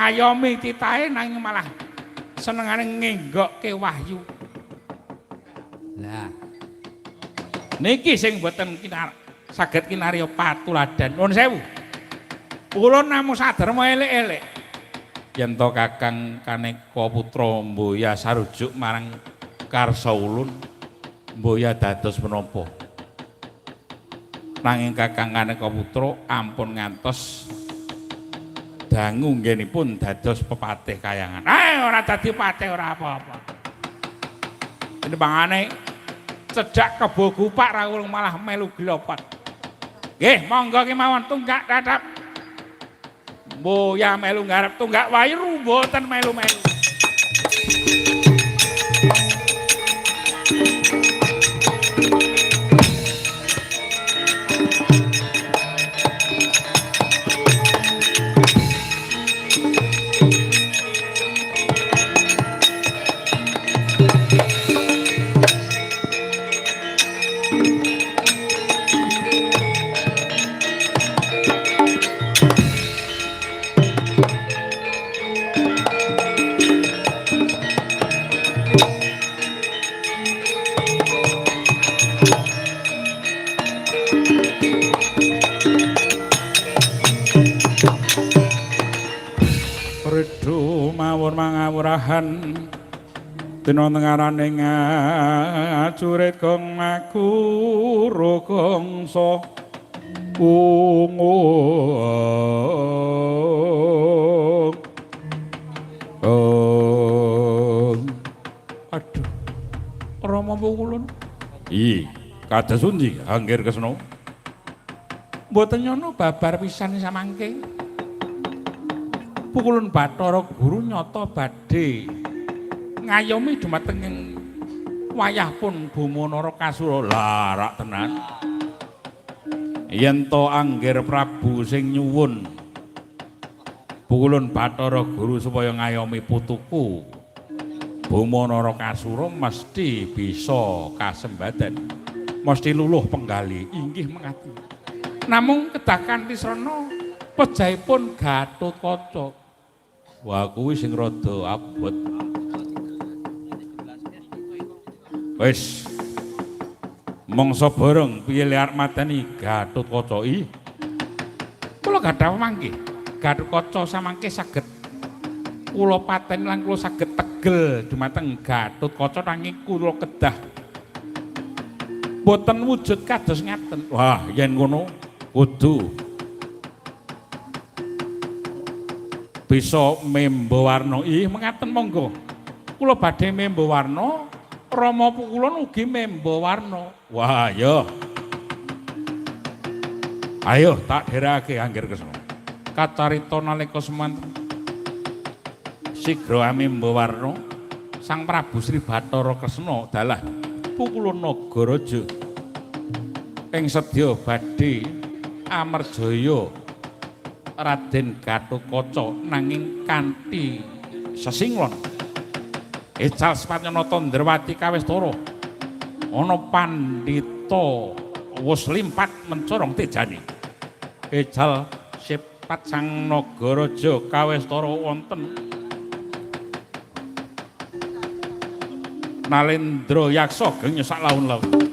Ngayomi titahe nanging malah senengane ngenggokke wahyu. Lah niki sing mboten saged kinarya patuladan. Nuwun sewu. Kula namung saderma elek-elek. Yen to Kakang Kaneka putra mboya sarujuk marang karsa ulun, mboya dados menapa? Nanging Kakang Kaneka putra ampun ngantos dangu nggenipun dados pepatih kayangan. Ora dadi patih ora apa-apa. Timbangane cedhak kebo gupak ra wulung malah melu glopot. Nggih, monggo kemawon tunggak dadap. Mboya melu nggarap tunggak wairu mboten melu-melu. Mawon mangawurahan dina tengarane ngacurit gong makuru gongso ungu. Aduh, Rama Pukulun. Ih, kados pundi Anggir Kresna? Mboten nyono babar pisan samangke. Pukulun Bathara Guru nyata badhe ngayomi dumateng ing wayah pun Boma Narakasura. Lah rak tenan. Yen to Anggir Prabu sing nyuwun Pukulun Bathara Guru supaya ngayomi putuku Boma Narakasura mesti bisa kasembadan. Mesti luluh penggali. Inggih mengati. Namung kedah kanthi srana pejahipun Gatotkaca. Wah kuwi sing rada abot. Wis. Mangsa bareng piye le arep mateni Gatotkaca iki? Kula gadah mangke. Gatotkaca samangke saged kula pateni lan kula saged tegel dumateng Gatotkaca nanging kula kedah boten wujud kados ngaten. Wah, yen ngono kudu bisa membo warna. Ih, mengaten monggo. Kula badhe membo warna, Rama Pukulun ugi membo warna. Wah, ya. Ayo tak dherekake Anggir Kresna. Kacarita nalika semanten sigra amembo warna Sang Prabu Sri Bathara Kresna dalah Pukulun Nagaraja ing sedya badhe amerjaya Raden Gatotkaca nanging kanthi sesinglon. Ecal sepatnyana Tandrawati kawestara ana pandhita wus limpat mencorong tejane. Ecal sepat sang Nagaraja kawestara wonten Nalendra Yaksa geng sak laun-laun.